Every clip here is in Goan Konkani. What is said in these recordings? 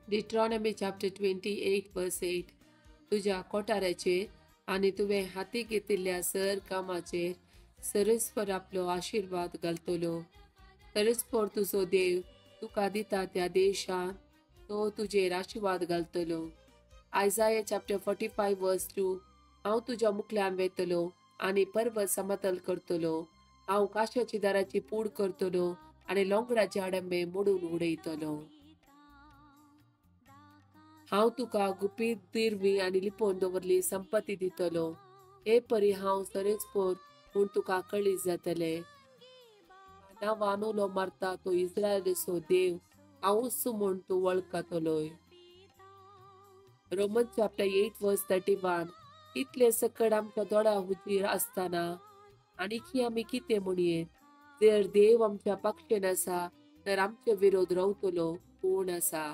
Deuteronomy chapter 28 verse 8. तुज्या कोठाराचेर आनी तुवें हाती घेतिल्ल्या सर कामाचेर सरस्पर आपलो आशिर्वाद घालतलो. सरस्पर तुजो देव तुका दिता त्या देशांत तो तुजेर आशिर्वाद घालतलो. Isaiah chapter 45 verse 2. हांव तुज्या मुखल्यान वेतलो आनी पर्वत समतल करतलो. हांव काशाची दाराची पूड करतलो आनी लोंगराचे आडंबे मोडून उडयतलो. हांव तुका गुपीत दिरवी आनी लिपोवन दवरली संपत्ती दितलो. हे परी हांव सरेस्पोर म्हूण तुका कळीत जातलें. नांवान उलो मारता तो इस्रायलाचो देव हांवूच म्हूण तूं वळखतलोय. Romans chapter 8 verse 31. इतले सकड आमच्या दोळ्या हुजीर आसतना आनीकी आमी कितें म्हणयेत? जर देव आमच्या पक्षेन आसा तर आमचे विरोध रावतलो कोण आसा?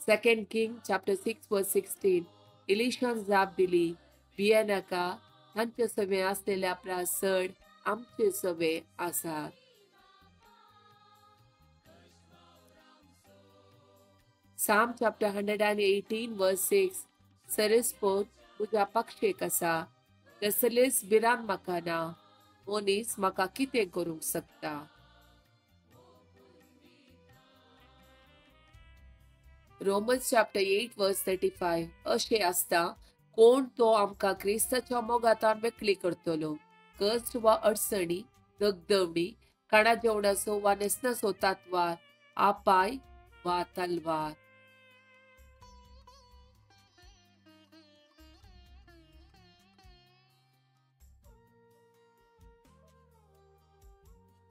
2 King chapter 6 verse 16. इलिशान जाप दिली, भियेनाका, तांचे सवे आसलेल्या परस चड आमचे सवे आसात. Psalm chapter 118 verse 6. सरस्पोत तुज्या पक्षेक आसा, कसलेच भिरांत म्हाका ना. मनीस म्हाका कितें करूंक शकता? Romans chapter 8 verse 35. अशें आसता कोण तो आमकां क्रिस्ताच्या मोगांत मेकळी करतलो? कश्ट वा अडचणी, दगदवणी, खाणा जेवणाचो वा न्हेसणाचो तातवार, आपाय वा तलवार.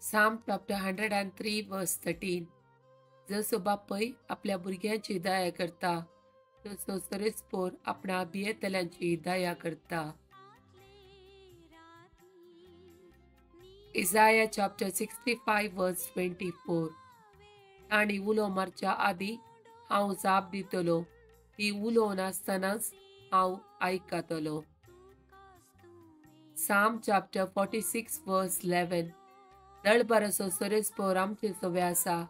Psalm chapter 103 verse 13. जसो बापय आपल्या भुरग्यांची दया करता तसो सरेस्पोर आपणा भियेतल्यांची दया करता. Isaiah chapter 65 verse 24. तांणी उलो मारच्या आदीं हांव जाप दितलो, ती उलोवन आसतनाच हांव आयकतलो. Psalm chapter 46 verse 11. दळबाराचो सरेस्पोर आमचे सवे आसा,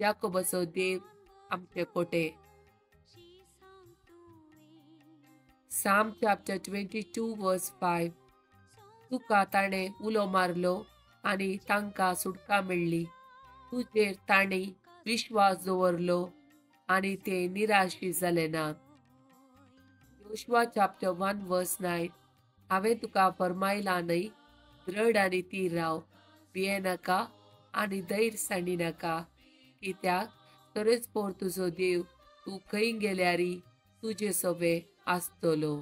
याकोबाचो देव आमचे कोटे. Psalm chapter 22 verse 5. तुका ताणें उलो मारलो आनी तांकां सुटका मेळ्ळी. तुजेर तांणी विश्वास दवरलो आनी ते निराशी जाले ना. Joshua chapter 1 verse 9. हांवें तुका फरमायलां न्हय, दृढ आनी तीर राव, भियेनाका आनी धैर्य सांडिनाका, कित्याक सरस्पोर तुजो देव तूं खंय गेल्यारी तुजे सवे आसतलो.